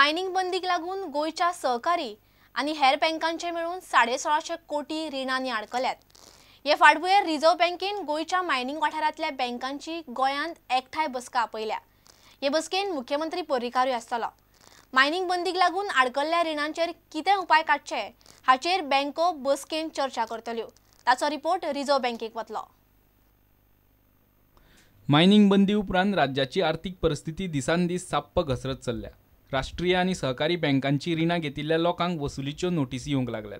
Mining बंदीक लागून गोंयच्या सहकारी आनी हेर बँकांचे मेळून 1650 कोटी रिणांनी आडकल्यात। हे फाटभुंयेर रिझर्व्ह बँकेन गोंयच्या मायनिंग वाठारांतल्या बँकांची गोंयांत एकठांय बसका आपयल्या। हे बसकेन मुख्यमंत्री पर्रीकारूय आसतलो। मायनिंग बंदीक लागून आडकल्ल्या रिणांचेर कितें उपाय काडचे हाचेर बँको बसकेन चर्चा करतल्यो। ताचो रिपोर्ट रिझर्व्ह बँकेक वतलो। मायनिंग बंदी उपरांत राज्याची आर्थिक परिस्थिती दिसान दीस साप्प घसरत चल्ल्या। राष्ट्रीय आनी सहकारी बँकांची रिणां घेतिल्ल्या लोकांक वसुलीच्यो नोटीसी येवंक लागल्यात।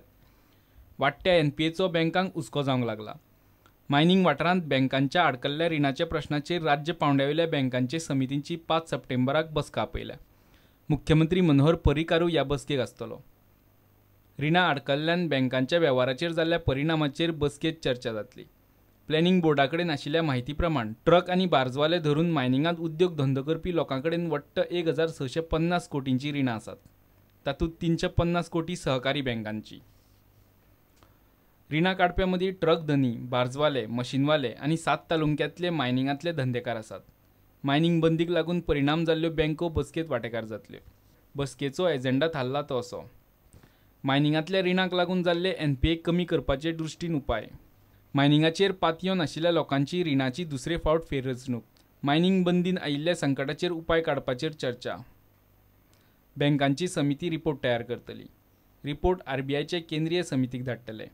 वाडट्या एनपीएचो बँकांक हुस्को जावंक लागला। मायनिंग वाठारांत बँकांच्या आडकल्ल्या रिणाच्या प्रश्नाचेर राज्य पांवड्यावेल्या बँकांचे समितींची 5 सप्टेंबराक बसका आपयल्या। मुख्यमंत्री मनोहर पर्रीकारूय ह्या बसकेक आसतलो। रिणां आडकल्ल्यान बँकांच्या वेव्हाराचेर जाल्ल्या परिणामाचेर बसकेंत चर्चा जातली। प्लॅनिंग बोर्डा कडेन आशिल्ल्या म्हायती प्रमाण ट्रक आनी बार्जवाले धरून मायनिंगांत उद्योग धंदो करपी लोकां कडेन वट्ट 1650 कोटींची रिणां आसात। तातूंत 350 कोटी सहकारी बँकांची। रिणां काडप्यां मदीं ट्रक धनी, बार्जवाले, मशीनवाले आनी 7 तालुक्यांतले मायनिंगांतले धंदेकार आसात। मायनिंग बंदीक लागून परिणाम जाल्ल्यो बँको बसकेंत वांटेकार जातल्यो। बसकेचो एजेंडा थारला तो असो: मायनिंगांतल्या रिणांक लागून जाल्ले एनपीए कमी करपाचे दृश्टीन उपाय, मायनिंगाचेर पातयो नाशिल्ल्या लोकांची रिणाची दुसरे फावट फेररचणूक, मायनिंग बंदीन आयिल्ल्या संकटाचेर उपाय काडपाचेर चर्चा। बँकांची समिती रिपोर्ट तयार करतली। रिपोर्ट आरबीआयचे केंद्रीय समितीक धाडटले।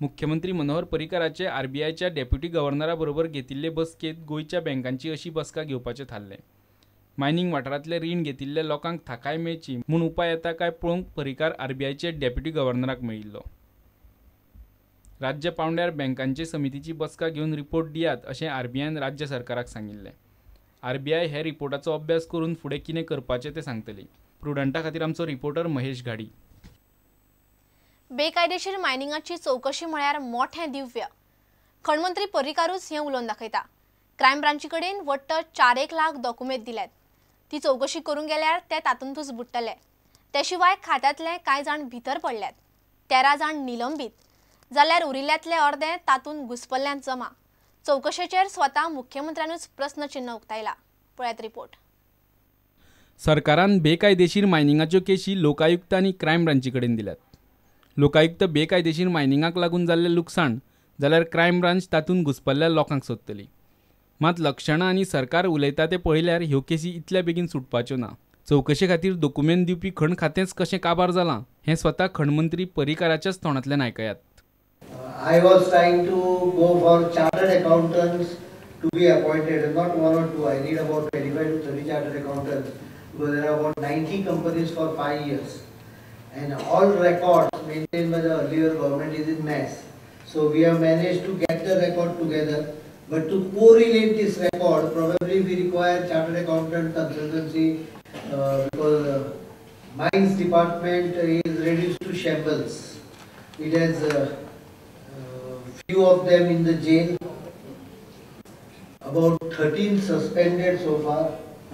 मुख्यमंत्री मनोहर पर्रीकाराचे आरबीआयच्या डेप्युटी गव्हर्नरा बरोबर घेतिल्ले बसकेंत गोंयच्या बँकांची अशी बसका घेवपाचें थारलें। मायनिंग वाठारांतले रीण घेतिल्ल्या लोकांक थाकाय मेळची म्हूण उपाय येता काय पळोवंक पर्रीकार आरबीआयचे डेप्युटी गव्हर्नराक मेळिल्लो। राज्य पांवड्यार बँकांचे समितीची बसका घेवन रिपोर्ट दियात अशें आरबीआयन राज्य सरकाराक सांगिल्लें। आरबीआय हे रिपोर्टाचो अभ्यास करून फुडें कितें करपाचें तें सांगतली। प्रुडंटा खातीर आमचो रिपोर्टर महेश घाडी। बेकायदेशीर मायनिंगाची चौकशी म्हळ्यार मोठें दिव्य। खणमंत्री पर्रीकारूच हें उलोवन दाखयता। क्रायम ब्रांची कडेन वट्ट 4 लाख डॉक्युमेंट दिल्यात। ती चौकशी करूंक गेल्यार ते तातूंतच बुडटले। ते शिवाय खात्यांतले कांय जाण भितर पडल्यात, 13 जाण निलंबीत जाल्यार उरिल्ल्यांतले अर्दे तातूंत घुसपल्ल्यान जमा। चौकशेचेर स्वता मुख्यमंत्र्यानूच प्रस्नचिन्ह उक्तायला। पळयात रिपोर्ट। सरकारान बेकायदेशीर मायनिंगाच्यो केशी लोकायुक्त आनी क्रायम ब्रांची कडेन दिल्यात। लोकायुक्त बेकायदेशीर मायनिंगाक लागून जाल्लें लुकसाण जाल्यार क्रायम ब्रांच तातूंत घुसपल्ल्या लोकांक सोदतली। मात लक्षणां आनी सरकार उलयता तें पळयल्यार ह्यो केसी इतल्या बेगीन सुटपाच्यो ना। चवकशे खातीर दोकुमेंत दिवपी खण खातेंच कशें काबार जालां हें स्वता खणमंत्री पर्रीकाराच्याच तोंडांतल्यान आयकयात। I was trying to go for chartered accountants to be appointed, not 1 or 2. I need about 25 to 30 chartered accountants because there are about 90 companies for 5 years, and all records maintained by the earlier government is in mess. So we have managed to get the record together, but to correlate this record, probably we require chartered accountant consultancy because mines department is reduced to shambles. It has few of them in the jail, about 13 suspended so far.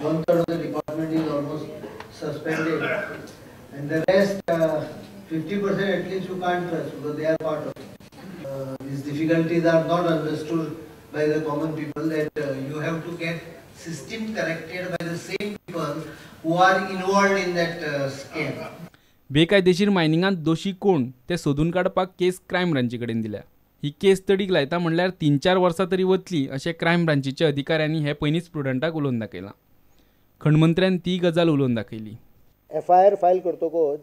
1/3 of the department is almost suspended, and the rest 50% at least you can't trust because they are part of it. These difficulties are not understood by the common people, that you have to get system corrected by the same people who are involved in that scam. बेकायदेशीर मायनिंगांत दोशी कोण ते सोदून काडपाक केस crime ब्रांची कडेन दिल्या। ही केस तडीक लायता म्हणल्यार 3-4 वर्सां तरी वतली अशें क्रायम ब्रांचीच्या अधिकाऱ्यांनी हे पयलींच प्रुडंटाक उलोवन दाखयलां। खणमंत्र्यान ती गजाल उलोवन दाखयली। एफआयआर फायल करतकच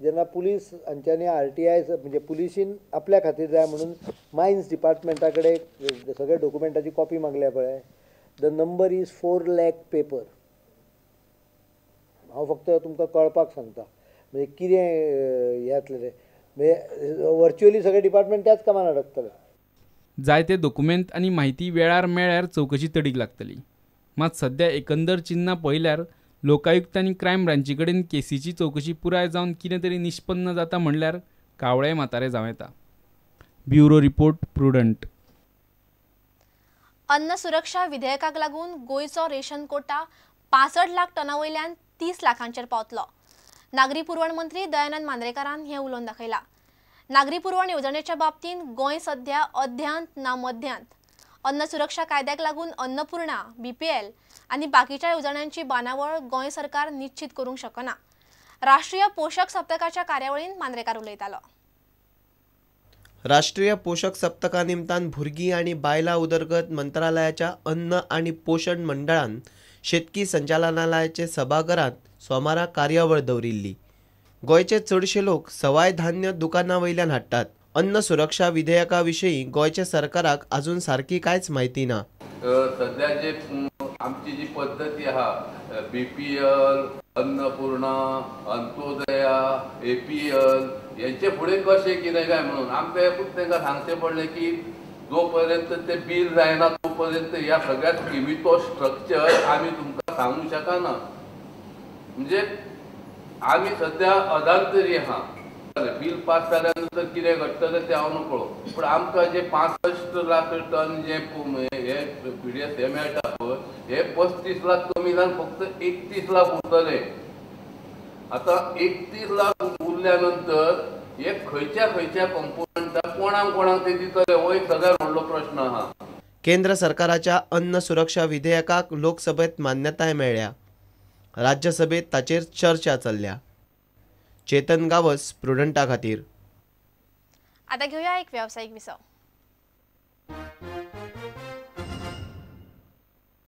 जेन्ना पुलीस हांच्यांनी आरटीआय म्हणजे पुलिशीन आपल्या खातीर जाय म्हणून मायन्स डिपार्टमेंटा कडेन सगळे डॉक्युमेंटाची कॉपी मागल्या पळय, the number is 4 lakh paper. हांव फक्त तुमकां कळपाक सांगता म्हणजे कितें हें जातलें तें, म्हणजे वर्च्युअली सगळे डिपार्टमेंट त्याच कामान अडकतले। जायते दोकुमेंत आनी म्हायती वेळार मेळ्ळ्यार चवकशी तडीक लागतली। मात सद्या एकंदर चिन्नां पळयल्यार लोकायुक्त आनी क्रायम ब्रांची कडेन केसीची चवकशी पुराय जावन कितें तरी निष्पन्न जाता म्हणल्यार कावळे म्हातारे जावं येता। Bureau report, Prudent. अन्न सुरक्षा विधेयकाक लागून गोंयचो रेशन कोटा 65 लाख टना वयल्यान 30 लाखांचेर पावतलो। नागरी पुरवण मंत्री दयानंद मांद्रेकारान हें उलोवन दाखयलां। नागरी पुरवण येवजणेच्या बाबतींत गोंय सध्या अध्यांत ना मध्यांत। अन्न सुरक्षा कायद्याक लागून अन्नपूर्णा, बीपीएल आनी बाकीच्या येवजण्यांची बांदावळ गोंय सरकार निश्चित करूंक शकना। राष्ट्रीय पोशक सप्तकाच्या कार्यावळीन मांद्रेकार उलयतालो. राष्ट्रीय पोशक सप्तका निमतान भुरगीं आनी बायलां उदरगत मंत्रालयाच्या अन्न आनी पोशण मंडळान शेतकी संचालनालयाचे सभाघरांत सोमारा कार्यावळ दवरिल्ली. गोंयचे चडशे लोक सवाय धान्य दुकाना वयल्यान हाडटात. अन्न सुरक्षा विधेयका विशीं गोंयच्या सरकाराक अजून सारकी कांयच म्हायती ना. सध्या जे आमची जी पद्दती आहा BPL, Annapurna, Antyodaya, APL हेंचे फुडें कशें कितें काय म्हणून आमकां एकूच तांकां सांगचें पडलें की जो पर्यंत ते बील जायना तो पर्यंत ह्या सगळ्या स्किमीचो स्ट्रक्चर आमी तुमकां सांगूंक शकना. म्हणजे आमी सध्या अधांतरी आहा. बील पास जाल्या नंतर कितें घडटलें तें हांव नकळो, पूण आमकां जे 65 लाख टन जे हे पीडीएस हे मेळटा पळय हे 35 लाख कमी जावन फक्त 31 लाख उरतले. आतां 31 लाख उरल्या नंतर हे खंयच्या खंयच्या कंपोनंटाक कोणाक कोणाक ते दितले हो एक सगळ्यात व्हडलो प्रश्न आहा. केंद्र सरकाराच्या अन्न सुरक्षा विधेयकाक लोकसभेत मान्यताय मेळ्ळ्या. राज्यसभेत ताचेर चर्चा चल्ल्या. चेतन गावस, प्रुडंटा खातीर. आता घेऊया एक व्यावसायिक विसव.